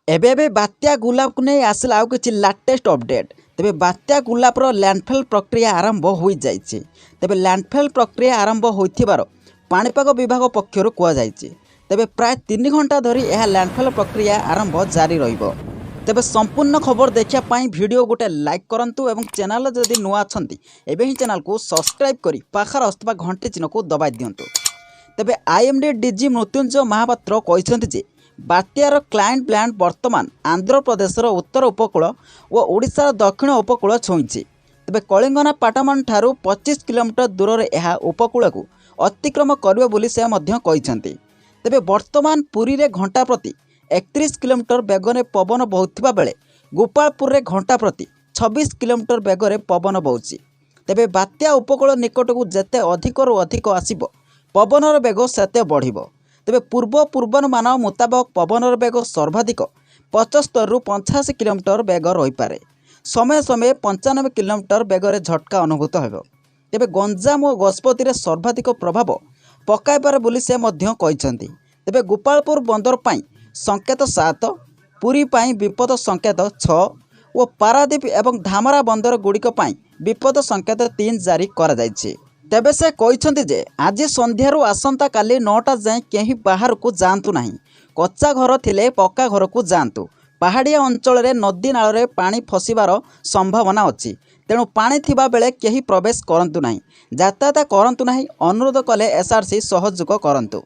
ଏବେ ଏବେ ବାତ୍ୟା ଗୁଲାବକୁ ନେଇ ଆସିଲା ଆଉ କିଛି ଲାଟେଷ୍ଟ ଅପଡେଟ୍। ତେବେ ବାତ୍ୟା ଗୁଲାବର ଲ୍ୟାଣ୍ଡଫଲ୍ ପ୍ରକ୍ରିୟା ଆରମ୍ଭ ହୋଇଯାଇଛି। ତେବେ ଲ୍ୟାଣ୍ଡଫଲ୍ ପ୍ରକ୍ରିୟା ଆରମ୍ଭ ହୋଇଥିବାର ପାଣିପାଗ ବିଭାଗ ପକ୍ଷରୁ କୁହାଯାଇଛି। ତେବେ ପ୍ରାୟ 3 ଘଣ୍ଟା ଧରି ଏହା ଲ୍ୟାଣ୍ଡଫଲ୍ ପ୍ରକ୍ରିୟା ଆରମ୍ଭ ଜାରି ରହିବ। ତେବେ ସମ୍ପୂର୍ଣ୍ଣ ଖବର ଦେଖିବା ପାଇଁ ଭିଡ଼ିଓ ଗୋଟେ ଲାଇକ୍ କରନ୍ତୁ ଏବଂ ଚ୍ୟାନେଲ୍ ଯଦି ନୂଆ ଅଛନ୍ତି, ଏବେ ହିଁ ଚ୍ୟାନେଲକୁ ସବସ୍କ୍ରାଇବ୍ କରି ପାଖରେ ଆସୁଥିବା ଘଣ୍ଟି ଚିହ୍ନକୁ ଦବାଇ ଦିଅନ୍ତୁ। ତେବେ ଆଇଏମ୍ଡି ଡିଜି ମୃତ୍ୟୁଞ୍ଜୟ ମହାପାତ୍ର କହିଛନ୍ତି ଯେ ବାତ୍ୟାର କ୍ଲାଉଡ୍ ବ୍ୟାଣ୍ଡ ବର୍ତ୍ତମାନ ଆନ୍ଧ୍ରପ୍ରଦେଶର ଉତ୍ତର ଉପକୂଳ ଓ ଓଡ଼ିଶାର ଦକ୍ଷିଣ ଉପକୂଳ ଛୁଇଁଛି। ତେବେ କଳିଙ୍ଗପାଟନମ ଠାରୁ 25 କିଲୋମିଟର ଦୂରରେ ଏହା ଉପକୂଳକୁ ଅତିକ୍ରମ କରିବ ବୋଲି ସେ ମଧ୍ୟ କହିଛନ୍ତି। ତେବେ ବର୍ତ୍ତମାନ ପୁରୀରେ ଘଣ୍ଟା ପ୍ରତି 31 କିଲୋମିଟର ବେଗରେ ପବନ ବହୁଥିବା ବେଳେ ଗୋପାଳପୁରରେ ଘଣ୍ଟା ପ୍ରତି 26 କିଲୋମିଟର ବେଗରେ ପବନ ବହୁଛି। ତେବେ ବାତ୍ୟା ଉପକୂଳ ନିକଟକୁ ଯେତେ ଅଧିକରୁ ଅଧିକ ଆସିବ, ପବନର ବେଗ ସେତେ ବଢ଼ିବ। ତେବେ ପୂର୍ବ ପୂର୍ବାନୁମାନ ମୁତାବକ ପବନର ବେଗ ସର୍ବାଧିକ 75ରୁ 85 କିଲୋମିଟର ବେଗ ରହିପାରେ। ସମୟ ସମୟେ 95 କିଲୋମିଟର ବେଗରେ ଝଟକା ଅନୁଭୂତ ହେବ। ତେବେ ଗଞ୍ଜାମ ଓ ଗଜପତିରେ ସର୍ବାଧିକ ପ୍ରଭାବ ପକାଇପାରେ ବୋଲି ସେ ମଧ୍ୟ କହିଛନ୍ତି। ତେବେ ଗୋପାଳପୁର ବନ୍ଦର ପାଇଁ ସଙ୍କେତ 7, ପୁରୀ ପାଇଁ ବିପଦ ସଙ୍କେତ 6 ଓ ପାରାଦୀପ ଏବଂ ଧାମରା ବନ୍ଦର ଗୁଡ଼ିକ ପାଇଁ ବିପଦ ସଙ୍କେତ 3 ଜାରି କରାଯାଇଛି। ତେବେ ସେ କହିଛନ୍ତି ଯେ ଆଜି ସନ୍ଧ୍ୟାରୁ ଆସନ୍ତାକାଲି 9ଟା ଯାଏଁ କେହି ବାହାରକୁ ଯାଆନ୍ତୁ ନାହିଁ। କଚ୍ଚା ଘର ଥିଲେ ପକ୍କା ଘରକୁ ଯାଆନ୍ତୁ। ପାହାଡ଼ିଆ ଅଞ୍ଚଳରେ ନଦୀ ନାଳରେ ପାଣି ପଶିବାର ସମ୍ଭାବନା ଅଛି। ତେଣୁ ପାଣି ଥିବା ବେଳେ କେହି ପ୍ରବେଶ କରନ୍ତୁ ନାହିଁ, ଯାତାୟାତ କରନ୍ତୁ ନାହିଁ। ଅନୁରୋଧ କଲେ ଏସ୍ଆର୍ସି ସହଯୋଗ କରନ୍ତୁ।